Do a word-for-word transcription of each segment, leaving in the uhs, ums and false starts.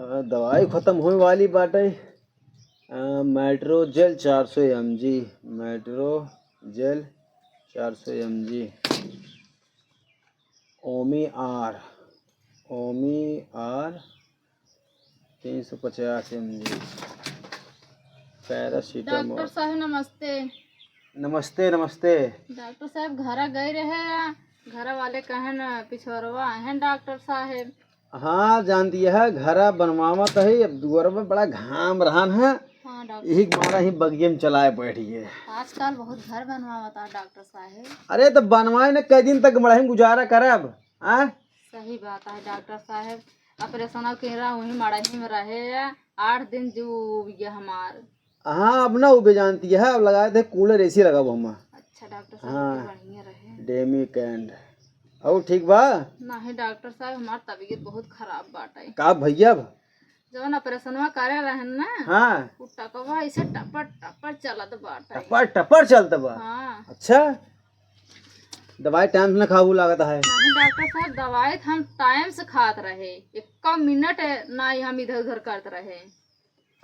अ, दवाई खतम होए वाली बाटे। अ, मेट्रोजेल चार सौ एम जी, मेट्रोजेल चार सौ एम जी, ओमी आर, ओमी आर तीन सौ पचास एम जी, पैरासीटामोल। डॉक्टर साहब, नमस्ते। नमस्ते, नमस्ते। डॉक्टर साहब, घरा गए रहे, घरा वाले कहेन पिछोरवा हैं डॉक्टर साहब। हाँ, जानती है, घरा बनवावत है, अब दुअर में बड़ा घाम रहन है, हाँ, डॉक्टर यही के मारा ही बगिये में चलाए बैठ गए। आजकल बहुत घर बनवावत है डॉक्टर साहब। अरे, तो बनवाए न, कई दिन तक मड़ही में गुजारा करब, आ? सही बात है डॉक्टर साहब, ऑपरेशन के रहा वही मड़ही में रहे, आठ दिन जो ये हमार। हाँ, अब ना उबे जानती है, अब लगाए थे कूलर, एसी लगाओ हम। अच्छा डॉक्टर साहब, हाँ। बढ़िया रहे। डेमी कैंड। और ठीक बा? नहीं डॉक्टर साहब, हमार तबीयत बहुत खराब बाटे। का भैया? जवन ऑपरेशनवा करे रहन ना, हाँ। उ टकवा ऐसे टपर टपर चलत बाटे। टपर टपर चलत बा? हाँ। अच्छा, दवाई टाइम से ना खाऊ लागत है। नहीं डॉक्टर साहब, दवाई तो हम टाइम से खात रहे, एक मिनट ना हम इधर उधर करत रहे।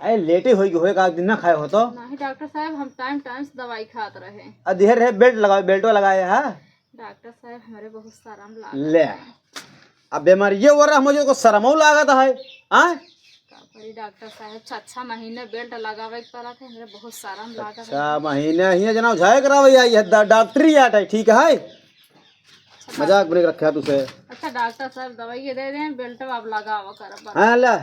अरे लेटे होई के होए, का दिन ना खाए हो तो? नहीं डॉक्टर साहब, हम टाइम टाइम से दवाई खात रहे। अधेर है, बेल्ट लगाओ, बेल्टो लगाए है। डॉक्टर साहब, हमरे बहुत शर्म लागत ले। है। अब बीमारी ये हो रहा, मुझे को शर्मो लागत है, हाँ? का करी डॉक्टर साहब, छह छह महीने बेल्ट लगावे के पड़त है, हमरे बहुत शर्म लागत है। छह महीने ही जना झाय करावे आई है, डा-, डॉक्टरी आट है, ठीक है? अच्छा, मजाक बने के रखा तुसे। अच्छा डॉक्टर साहब, दवाई ये दे दें, बेल्ट अब लगावा करब। हाँ, ला।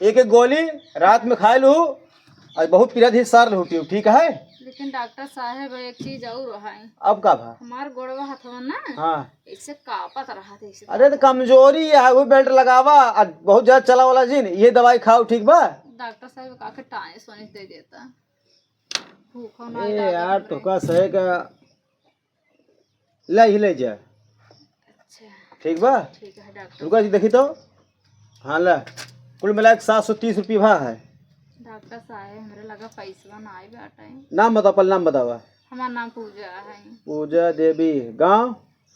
एक एक गोली रात में खाए लू, और बहुत पीरा धी सार लूटी, ठीक है? लेकिन डॉक्टर साहब, एक चीज और है। अब का भा? हमार गोड़वा हथवा ना, हाँ। ऐसे कांपत रहा था, ऐसे अरे तो कमजोरी है, वो बेल्ट लगावा, आ बहुत ज्यादा चला वाला जिन, ये दवाई खाओ, ठीक बा? डॉक्टर साहब, का के टाइम सोने दे देता, भूखा ना ए लगा यार, हमरे। तोका सहे का ले ही ले जा। अच्छा। ठीक बा? ठीक है डॉक्टर। रुका जी, देखी तो। हाँ, ला। कुल मिला के सात सौ तीस रुपये भा है। डॉक्टर साहब, हमरे लगा पैसवा ना आए बाटे। नाम बताओ, पहले नाम बतावा। हमार नाम पूजा है। पूजा देवी, गाँव?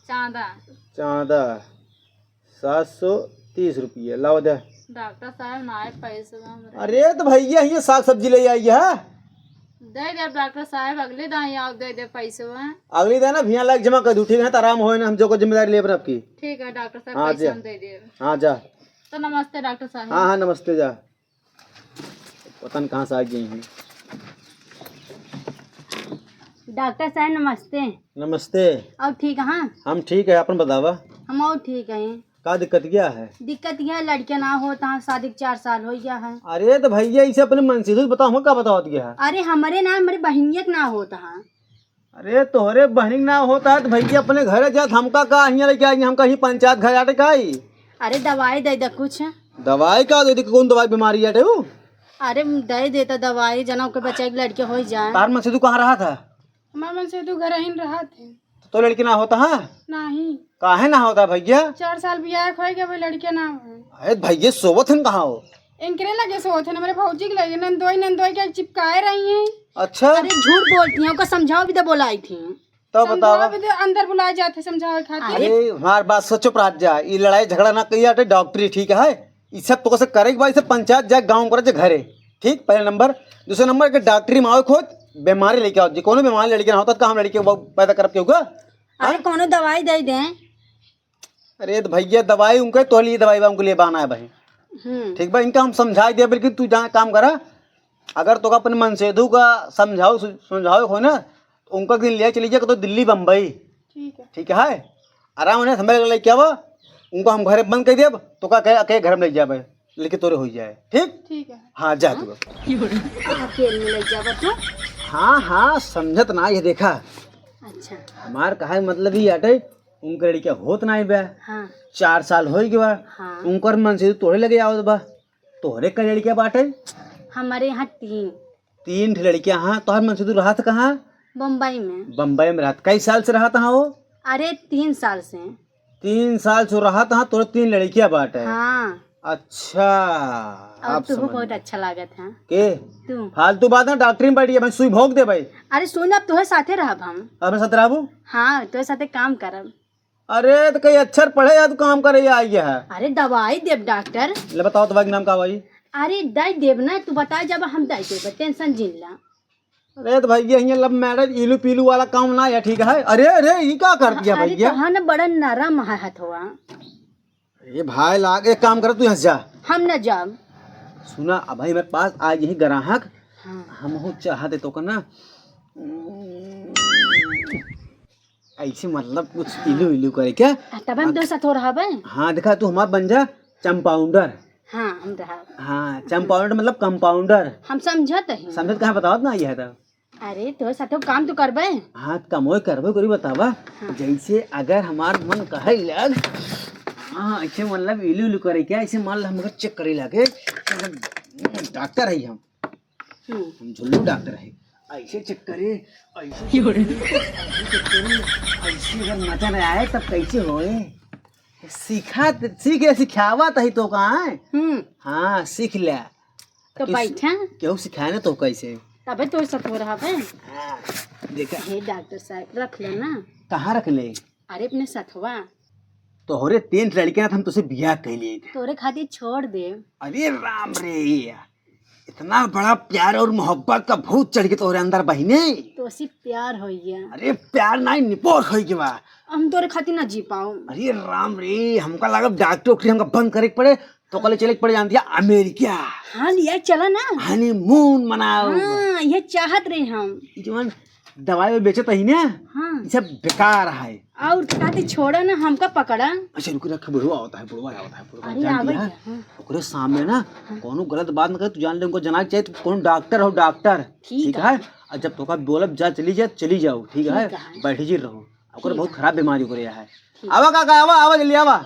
चांदा। चांदा। सात सौ तीस रुपये, लाओ दे। डॉक्टर साहब, ना आए पैसवा हमरे। अरे, तो भैया, ये साग सब्जी ले आई है। दे दे डॉक्टर साहब, अगले दाई आओ, दे दे पैसवा। अगले दाई ना भैया लाग जमा कर दू, ठीक है? तो आराम होए ना, हम जो को जिम्मेदारी लेब ना आपकी। ठीक है डॉक्टर साहब, हाँ, पैसा जा। हम दे देब। हाँ, जा। तो नमस्ते डॉक्टर साहब। हाँ, हाँ, नमस्ते, जा। पता न कहाँ से आ गई हैं। डॉक्टर साहब, नमस्ते। नमस्ते। और ठीक हैं? हम ठीक है, अपन बतावा। हम और ठीक हैं। का दिक्कत क्या है? दिक्कत यह है, लड़के ना होत हैं, शादी के चार साल हो गया है। अरे तो भैया, इसे अपने मन से तो बताओ, हमका बतावत गया है। अरे हमरे ना, हमरे बहिनिया के ना होत हैं। अरे तोहरे बहिनी के ना होत है तो भैया अपने घरे जात, हमका का हियाँ लेके आई, हमका ही पंचायत घर आटे का आई। अरे दवाई दे दे कुछ। दवाई का दे दे, कौन दवाई बीमारी आटे हूँ? अरे दे देता दवाई, जना ओके बच्चा एक लड़के हो जाए। तार मन से तू कहाँ रहा था? हमार मन से तू घर ही रहा थे। तो लड़के ना होता है? नहीं। काहे ना होता भैया? चार साल बियाह के होई गए, अबे लड़के ना हो। अरे भैया, सोवत हन कहाँ हो? इनकरे लगे सोवत हन, हमरे भौजी के लगे, नंदोई, नंदोई के चिपकाए रही हैं। अच्छा। अरे झूठ बोलती हैं, ओका समझाओ भी तो बोलाई थी। तो समझाओ बतावा। भी तो अंदर बुलाए जाते समझावे खातिर। अरे हमार बात सुन, चुप रह जा, ये लड़ाई झगड़ा ना कहिए, अटे डॉक्टरी ठीक है, ई सब तो से करे के बा, ई सब पंचायत जाए गाँव करे जे घरे, ठीक, पहला नंबर। दूसरा नंबर के डॉक्टरी में आओ खुद, बीमारी लेके आओ, जे कोनो बीमारी लड़के ना होता तो का हम लड़के पैदा करब के होगा? अरे हाँ? कोनो दवाई दे दें। अरे तो भैया दवाई उनके तो लिए दवाई बा, उनके लिए बहाना है भाई। हम्म। ठीक बा, इनका हम समझाई दे, बल्कि तू जहाँ काम करा, अगर तो अपने मनसेधु का समझाओ, सु-, समझाओ हो ना, तो उनका दिन ले चली जा तो दिल्ली बम्बई। ठीक है। ठीक है, आराम होने समय लगे क्या बा, उनको हम घरे बंद कर देब, तो का कहे, कहे घर में ले जाबे, लेके तोरे हो जाए, ठीक? ठीक है। हाँ, जा तू। अकेले में ले जाबे तू? हाँ, हाँ, समझत ना, ये देखा। अच्छा। हमार कहा मतलब ही आटे, उनकर लड़का होत नाई बा। हाँ। चार साल होई गवा। हाँ। उनकर मनसेधु तोहरे लगे आवत बा। तोहरे कै लड़किया बाटे? हमारे यहाँ तीन। तीन ठे लड़किया हाँ। तोहर मनसेधु रहत कहाँ? बम्बई में। बम्बई में रहत। कई साल से रहत हाँ वो? अरे तीन साल से। तीन साल से रहत हाँ, तोहरे तीन लड़किया बाटे। हाँ। अच्छा। और अब तू समझ बहुत में। अच्छा लागत है। के? तू। फालतू बात ना, डॉक्टरी में बैठी है भाई, सुई भोंक दे भाई। अरे सुन, अब तोहरे साथे रहब हम। अपने साथ रहबू? हाँ, तोहरे साथे काम करब। अरे, त कहीं अच्छर पढ़े या तू काम करे या आई है? अरे, दवाई देब डॉक्टर। ले बताओ, दवाई के नाम का भाई? अरे, दई देब ना, तू बता, जब हम दई देब, टेंशन जिन ला। अरे, त भैया, हियाँ love marriage इलू पीलू वाला काम ना है, ठीक है? अरे, अरे, ई का कर दिया अरे, भैया? कहाँ न बड़ा नरम है हथवा। ए भाई लाग, एक काम कर, तू यहाँ से जा। हम न जाब। सुना, अबही मेरे पास आज यही ग्राहक, हाँ। हमहू चाहते तो का ना, ऐसे मतलब कुछ इलू इलू करे क्या? आ, तब हम दोस्त थोड़ा हबे। हाँ, देखा, तू हमार बन जा चंपाउंडर। हाँ, हम रहा। हाँ, चंपाउंडर मतलब कंपाउंडर। हम समझत ही। समझत कहाँ, बतावत ना ये है तो। अरे, तोहरे साथे काम तो करबे। हाँ, त कमोय करबे करी, बतावा। हाँ। जैसे अगर हमार मन कहे लग, हाँ, ऐसे मतलब इलू इलू करे क्या, ऐसे मान ला हमका चेक करे लगे, तो हम डॉक्टर है हम। हम्म। हम झुल्लू डॉक्टर है। ऐसे चेक करे, ऐसे चेक करे, ऐसे चेक करे, ऐसे अगर मजा न आए तब कैसे होए? सीखा, सीख ले, सिखावा तही तो का है? हम्म। हाँ, सीख ले। तो तू बैठा। केहू सिखाए ना तो कैसे? तबे तो सब हो रहा है। हाँ, देखा। हे डॉक्टर साहब, रख ले ना। कहाँ रख ले? अरे, अपने सथवा। तोहरे तीन लड़के ना, हम तुझसे बियाह कर लिए थे। तोरे खातिर छोड़ दे। अरे राम रे, इतना बड़ा प्यार और मोहब्बत का भूत चढ़ के तोहरे अंदर बहिने। तोसे प्यार हो गया। अरे प्यार नहीं, निपोर हो गया। हम तोरे खातिर ना जी पाओ। अरे राम रे, हमका लगा डॉक्टर उक्टर हमका बंद करे के पड़े, तो कल चले के पड़े जानती है अमेरिका। हाँ, लिया चला ना। हनीमून मनाओ। हाँ, ये चाहत रहे हम। ई जवन दवाई में बेचत ही ना, हाँ। ई सब बेकार है। और कहते छोड़ा ना, हमका पकड़ा। अच्छा रुक, रख, बुढ़वा होता है, बुढ़वा होता है, बुढ़वा अरे, जानती आवे है? क्या? हाँ। ओकरे सामने ना हाँ। कोनो गलत बात ना करे, तू जान ले उनको जना के चाहिए, तू कौन डॉक्टर हो, डॉक्टर। ठीक ठीक है। है? और जब तोका बोलब जा, चली जा, चली जाओ, ठीक है? ठीक है। बैठ जी रहो। ओकरे ठीक बहुत है। खराब बीमारी ओकरे है। ठीक। आवा काका, आवा, आवा, जल्दी आवा।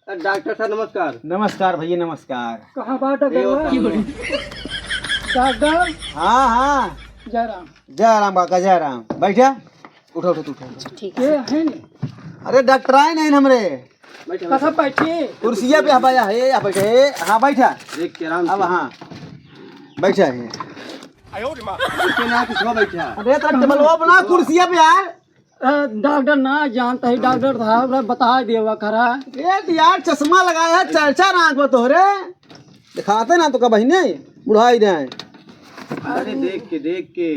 डॉक्टर साहब, नमस्कार। नमस्कार भैया, नमस्कार। कहाँ बा डॉक्टर ये साहब? बताओ। डॉक्टर? हाँ, हाँ। जय राम। जय राम काका, जय राम। बैठा। उठो, उठो, उठो, उठो। ठीक है। ये है नहीं? अरे डॉक्टर आए नहीं हमरे। बैठा, कहाँ बैठा। बैठी? कुर्सिया पे, हाँ, बैठा, ए, यहाँ बैठा, ए, हाँ, बैठा। देख के आराम अब से। हाँ, बैठा है। बैठा ना, कुछ बैठा। अरे, तेरा टेबलवा बना कुर्सिया पे यार। अ, डॉक्टर ना जानता है, डॉक्टर साहब रे, बता देवा करा। ए, तो यार, चश्मा लगाया है, चर्चा ना आंख में तोहरे। दिखाते ना तो का बहिने, बुढ़ाई दे। अरे, देख के, देख के।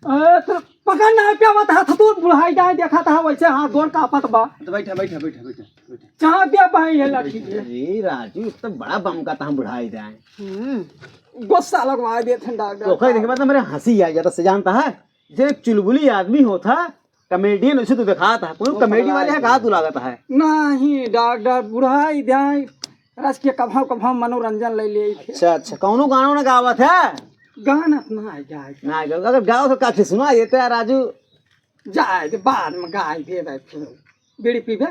अरे, तो पकड़ ना, क्या बात है, तो बुढ़ाई जाए, देखा था वैसे हाथ गोड़ कांपत बा। तो बैठा, बैठा, बैठा, बैठा, बैठा। चाह दिया भाई, ये लाठी के। अरे राजू, इतना बड़ा बम का तहाँ बुढ़ाई जाए। हम्म। गुस्सा लगवा देते हैं डॉक्टर तो कहीं साहब। देखे बाद ना मेरे हंसी आ जाता, से जानता है, जे एक चुलबुली आदमी होता, कॉमेडियन उसे तू दिखाता है, कोई वो कॉमेडी वाले है पगला का तू लागत है? नहीं डॉक्टर, बुढ़ाई जाए, रस के कभाव कभाव मनोरंजन ले ले थे। अच्छा, अच्छा, कौनो गाना ना गावत है? गाना ना है, गाय का। ना, अगर गाओ तो काफी सुना देते हैं राजू। जाए दे, बाद में गाय दे दे फिर। बीड़ी पीबे?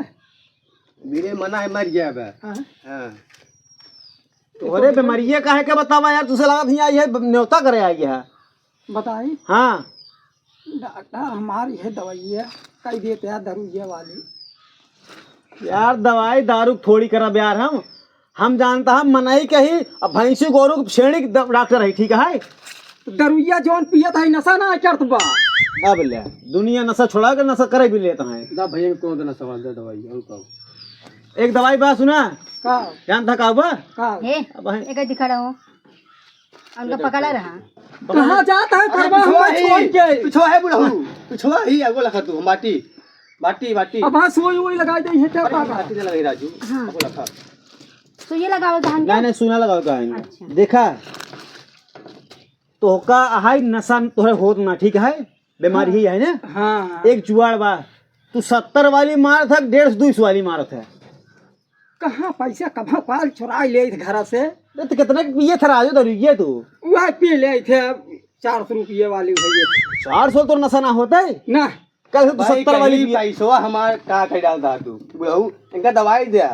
बीड़ी मना है, मर गया बे। हाँ। हाँ। तोहरे बीमारिये काहे के बतावा यार, तुसे लागत हियाँ आई है, न्योता करे आई है। बताई? हाँ। डॉक्टर हमारी है दवाई है, कई देते हैं दारू ये वाली। यार दवाई दारू थोड़ी करब यार हम। हम जानता हम मनई के ही, अब भैंसी गोरू के छेड़ी के द-, डॉक्टर है, ठीक है? तो दरुइया जौन पियत है, नशा ना करत बा। अब ले, दुनिया नशा छोड़ा के नशा करे भी लेता है। दा भैया को दो ना सवाल दे दवाई, और का? एक दवाई बा सुना। का? जानता का बा? का? हे, अब है। एक दिखा रहा हूँ। उनका पकड़ा रहा। कहाँ जाता है अरे, परवा पिछवा हमें ही, छोड़ के? पिछवा है बुढ़ऊ, पिछवा ही, आगो लखा तू, माटी, माटी, माटी। अब हाँ, सुई वुई लगा दे, ये क्या अरे, बात है? माटी ना लगे राजू, हाँ। आगो लखा। तो ये लगाओ धान का? नहीं, नहीं, सुना लगाओ का है? अच्छा। देखा, तोहका अहाई नशा तोहरे होत ना, ठीक है? बीमारी हाँ। ही है ना? हाँ। एक जुआड़ बा, तू सत्तर वाली मारत है, डेढ़ सौ, दुई सौ वाली मारत है। कहाँ पैसा, कहाँ पाल चुराई ले थे घर से? अरे तो कितना के पिए थे राजू दारू ये तू? वह पी ले थे, चार सौ रुपये वाली भैया। चार सौ तो नशा ना होता है? ना। कल से तू भाई, सत्तर वाली कहीं पिए। पैसवा हमार का खाई डालता तू? बुढ़ऊ, इनका दवाई दे।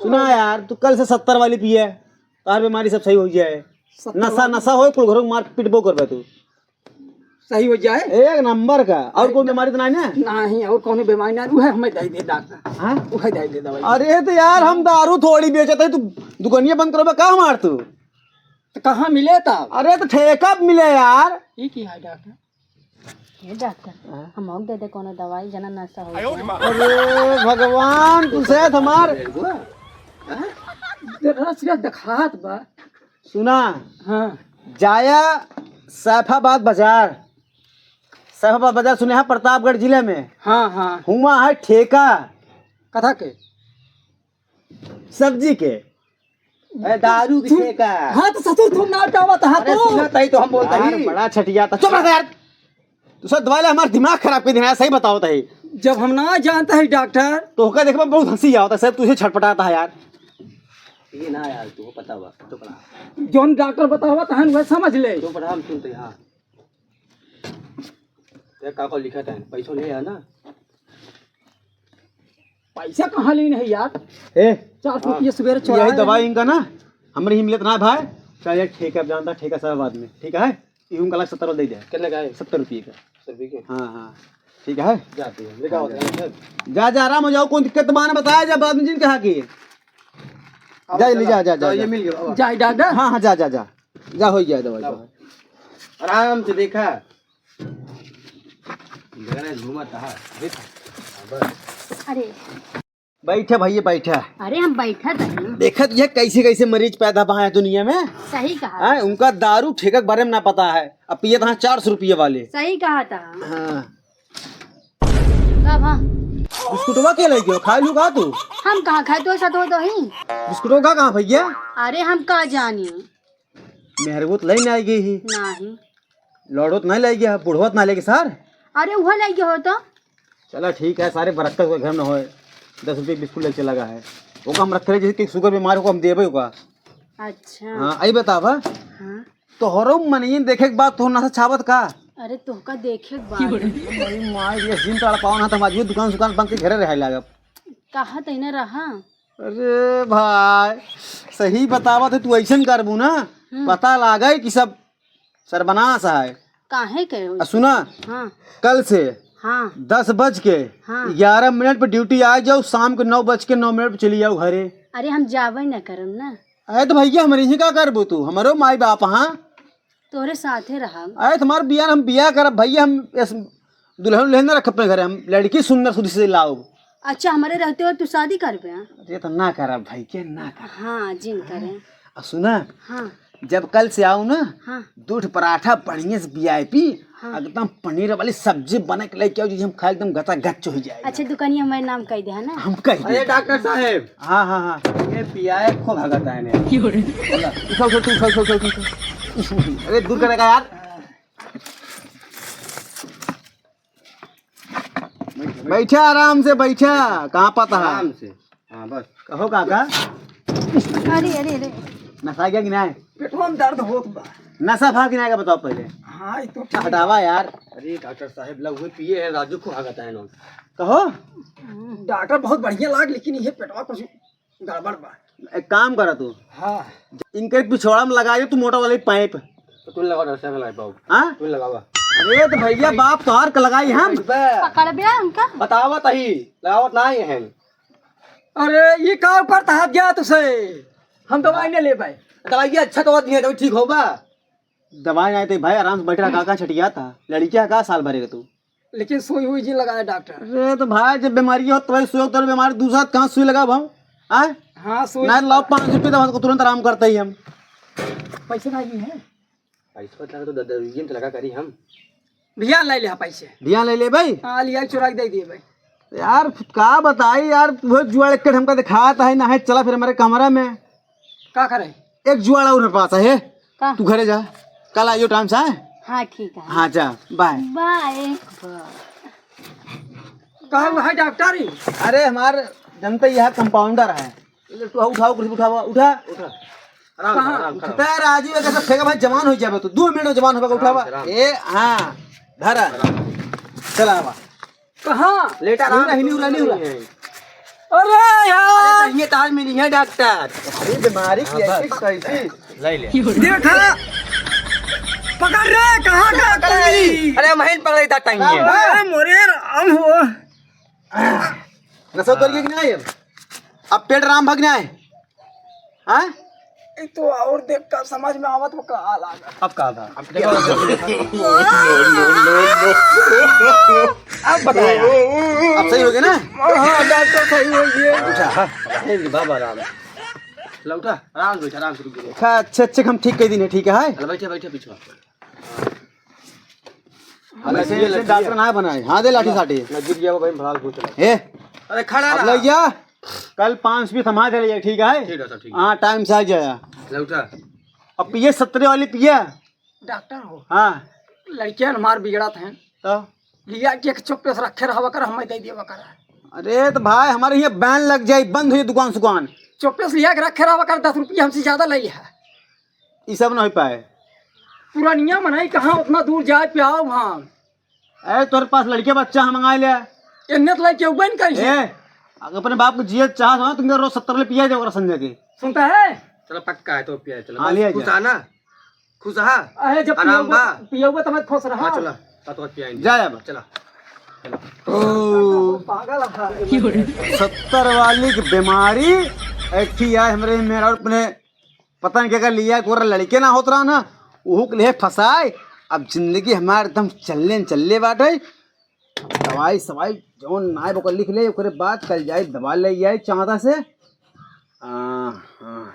सुना यार, तू कल से सत्तर वाली पिए, तार बीमारी सब सही हो जाए। सत्तर नशा, वाली? नशा होए, कुल घरों मार पिटबो करबे तू। सही हो जाए। एक नंबर का। और कोई बीमारी तो नहीं ना? नहीं, और कौनो बीमारी नहीं, उहे हमें दे दे डॉक्टर। हाँ? उहे दे दे दवाई। अरे तो यार, हम दारू थोड़ी बेचत है, तू दुकानिया बंद करबे का हमार तू? तो कहाँ मिले तब? अरे तो ठेका पे मिले यार। ये की है डॉक्टर? ए डॉक्टर, हाँ? हम दे दे कोनो दवाई, जना नशा हो जाए। अरे भगवान, तू से हमार। देखा, सीधा देखात बा। सुना। हाँ। जाया सैफाबाद बाजार। सैफाबाद बाजार सुने हैं, प्रतापगढ़ जिले में। हाँ, हाँ। हुआ है ठेका। कथा के? सब्जी के। ए, दारू के तू ठेका। हाँ, तो ससुर, तू ना चाहत हा अरे, तो। सुना तही तो हम बोलता यार, ही। बड़ा छटिया था। चुप रह यार। तू सब दवाई ला हमार दिमाग खराब कर देना है, सही बताओ तही। जब हम ना जानता है डॉक्टर। तो होकर देखबा बहुत हँसी आवता है, सब तुझे छटपटाता है यार। ये ना यार, तू पता हुआ, चुप रहा। जौन डॉक्टर बतावत हन, वह समझ ले। चुप रहा, हम सुनते हैं, हाँ। ये का को लिखा था, पैसों ले आ ना। पैसा कहाँ लेने है यार? ए, चार सौ रुपये सुबेरे चोराए यही दवाई लेने। इनका ना, हमरे ही मिलत ना भाई। चल यार, ठेका जानता, ठेका सब बाद में, ठीक है? इहूँ का लाख सत्तर दे दे। कितने का है? सत्तर रुपये का। सत्तर रुपये के? हाँ, हाँ। ठीक है? जाते हैं, लेके आओ, जा, जा। जा, जा, आराम हो जाओ, कौन दिक्कत बा ना बताया जा, बाद में जिन कहा की। अब जा, ले चला। जा, जा, जा, हाँ, ये जा। मिल गया, अब। जा, जा, जा। हाँ, हाँ, जा, जा, जा। जा, हो गया दवाई लाओ। का। आराम से देखा। गरज घूमत हा, देख। बस। अरे। बैठा भैया, बैठा। अरे, हम बैठा था ना। देखत ये कैसे कैसे मरीज पैदा भा है दुनिया में। सही कहा। हाँ, उनका दारू ठेका के बारे में ना पता है। अब पिए था चार सौ रुपये वाले। सही कहा था। हाँ। का भा? बिस्कुटवा के लइ गयो? खाए लू का तू? हम कहाँ खाए, तो सत हो तो ही। बिस्कुटवा का कहाँ भैया? अरे, हम का जानी। मेहरगो त लइ नाइ गई ही। नाही। लौड़ो त नाइ लइ गया, बुढ़वा त नाइ लइ गया सार। अरे, उहो लइ गया हो तो। चला ठीक है, सारे बरक्कत के घर में होए, दस रुपये बिस्कुट लइ चला गया है। ओका हम रख ले, जैसे कि शुगर बीमार हो, हम देबे ओका। अच्छा। हाँ, आई बतावा। हाँ। तोहरो मनई देखे के बाद तोहर नशा छावत का? अरे, तोहका देखे के बाद। अरे माई, ये दिन तड़पावन है, तो हम आज भी दुकान सुकान बंद के घरे रहे लागब। कहा तैने रहा? अरे भाई, सही बतावत है, तू ऐसन करबू ना, हम्म। पता लागे कि सब सर्वनाश है। काहे के हो? आ सुना, हाँ। कल से हाँ। दस बज के हाँ। ग्यारह मिनट पे ड्यूटी आ जाओ, शाम के नौ बज के नौ मिनट पे चली जाओ घरे। अरे, हम जाबे न करम ना। अरे तो भैया, हमरे ही का करबू तू? हमरो माई बाप हाँ। तोरे साथे रहब। अरे तुम्हार बियाह, हम बियाह करब भैया, हम इस दुल्हन उल्हन ना रख अपने घरे, हम लड़की सुंदर सुंदर से लाओ। अच्छा, हमारे रहते हो तू शादी करबे? अरे तो ना करब भाई, के ना करब? हाँ, जिन करे। आ सुना, हाँ। जब कल से आओ ना, हाँ। दूध पराठा बढ़िया से वीआईपी, हाँ। एकदम पनीर वाली सब्जी बना के लेके आओ, जी हम खाए एकदम गचा गच हो जाए। अच्छा, दुकानिया हमारे नाम कह दे, है ना? हम कह दे। अरे डॉक्टर साहब। हाँ, हाँ, हाँ। ये पियाए खूब हगत है ने। क्यों रे? बोला, उठा, उठा, उठा, उठा, उठा, उठा। अरे दूर करेगा यार। बैठा आराम से, बैठा। कहाँ पता है? आराम से। हाँ, बस। कहो काका। अरे, अरे, अरे। नशा गया कि नाहीं? पेटवा में दर्द होत बा। नशा भा कि नाहीं का बताओ पहले। हाँ, ये तो ठीक। हटावा यार। अरे, डॉक्टर साहब, लव हुए पिए हैं, राजू को भागत है ना। कहो। डॉक्टर बहुत बढ़िया लाग, लेकिन ये पेटवा कुछ गड़बड़ बा। एक काम करा तू। हाँ। इनके पिछवाड़ा में लगा दे तू मोटा वाली पाइप। तो तू लगा, डॉक्टर साहब, लगा पाओ। हाँ? तू लगावा। अरे तो भैया, बाप तोहार के लगाई हम। पकड़बे उनका। बतावत ही, लगावत नाहीं है। अरे, ये का ऊपर तहात गया तुसे? हम दवाई नहीं ले पाए। दवाई अच्छा तो दिए, दवाई ठीक होबा। दवाई नहीं तो भाई, आराम से बैठ रहा, का, का छटिया था? लड़किया का साल भरे का तू? लेकिन सुई हुई जी लगाए डॉक्टर। अरे तो भाई, जब बीमारी हो तो भाई, सुई तो बीमारी, दूसरा कहाँ सुई लगाओ हम? आए? हाँ, सुई। ना लाओ पाँच रुपये, तो हमको तुरंत आराम करते ही हम। पैसे नहीं है। पैसा तो लगा, तो द-, द-, ये तो लगा करी हम। भैया, ले ले पैसे। भैया, ले ले भाई। हाँ, लिया, चुरा के दे दिए भाई। यार, का बताई यार, वो जुआड़ एक हमका दिखाता है ना है, चला फिर हमारे कमरा में। का करे? एक जुआड़ और पास है। का? तू घरे जा, कल आइयो टाइम से, हैं? हाँ, ठीक है। हाँ, जा, बाय। बाय। कहाँ हुआ है डॉक्टर ही? अरे, हमार जनता यह कंपाउंडर है। ले, तू उठाओ, कुर्सी उठावा, उठा। उठा। आराम से, कहाँ? आराम से। उठता है राजू, ऐसा फेंका भाई, जवान हो जावे तू, दो मिनट में जवान होगा, उठावा। आराम से, आराम से। ए, हाँ, धरा। आराम से। चला आवा। कहाँ? लेटा नहीं, रहा, नहीं, नहीं उड़ा, नहीं उड़ा। अरे यार। अरे, तो ये तार मिली है डॉक्टर। अरे, बीमारी की हाँ, ऐसी बस। कैसी? ले ले। देखा, पकड़ रे, कहाँ का पकड़ ली? अरे, हम ही पकड़ लेता टाइम ये। अरे, मोरे राम हो। नशा उतर गया कि नहीं? अब पेट राम भग जाए। हाँ? ई तो और देख का समझ में आवत हो का लागत। अब का था? अब क्या? अब बताया। अब सही हो गया ना? हाँ, डॉक्टर सही हो गया। उठा, हाँ। अरे बाबा राम। लौटा, आराम से बैठ, आराम से रुक जा। अच्छा, अच्छे, अच्छे, हम ठीक कह दीने, ठीक है, है? चल, बैठे, बैठे, पीछे। अब ऐसे, ऐसे डॉक्टर ना बनाए। हाँ, दे लाठी साठी। ना गिर गया भाई, भला कुछ नहीं। ए, अरे खड़ा अब रहा। लग जा। कल पाँच भी थमा दे, ठीक है? ठीक है सर, ठीक है। हाँ, टाइम से आ जाया। लौटा। अब पिए सत्तरे वाली पिए। डॉक्टर हो। हाँ। लड़कियां हमार बिगड़त हैं। तो? लिया के एक चुप्पे से रखे रहवा कर, हमें दे देवा कर। अरे तो भाई, हमारे यहाँ बैन लग जाए, बंद हुई दुकान सुकान। चुप्पे से लिया के रखे रहवा कर, दस रुपये हमसे ज्यादा ले है। ई सब न हो पाए। पुरनिया मनई कहाँ उतना दूर जाए प्याव वहाँ। अरे तोरे पास लड़के बच्चा हम मंगाए ले। इन्ने तो लड़के उबे न कहीं से। ए, अगर अपने बाप को जिए चाहत हो, तुमके रोज सत्तर ले पिया दे ओकरा संजय के। सुनता है? चलो पक्का है तो पिया, चलो। हाँ, बस लिया खुश जा। आ ना? खुश हा? अरे जब आराम पियउबे, बा? पियउबे तब खुश रहा। हाँ, चला, तब तो पिया जा अब। चला। ओ। पागल है। सत्तर वाली की बीमारी, एक थी आए हमरे मेरा अपने पता नहीं क्या कर लिया, एक बार लड़के ना होत रहा ना, उहू के लिए फंसाए। अब जिंदगी हमार एकदम चलने न चलले बाटे। दवाई सवाई जौन नाय बकर लिख ले, ओकरे बाद कल जाए दवा ले आए चांदा से। आ, हाँ।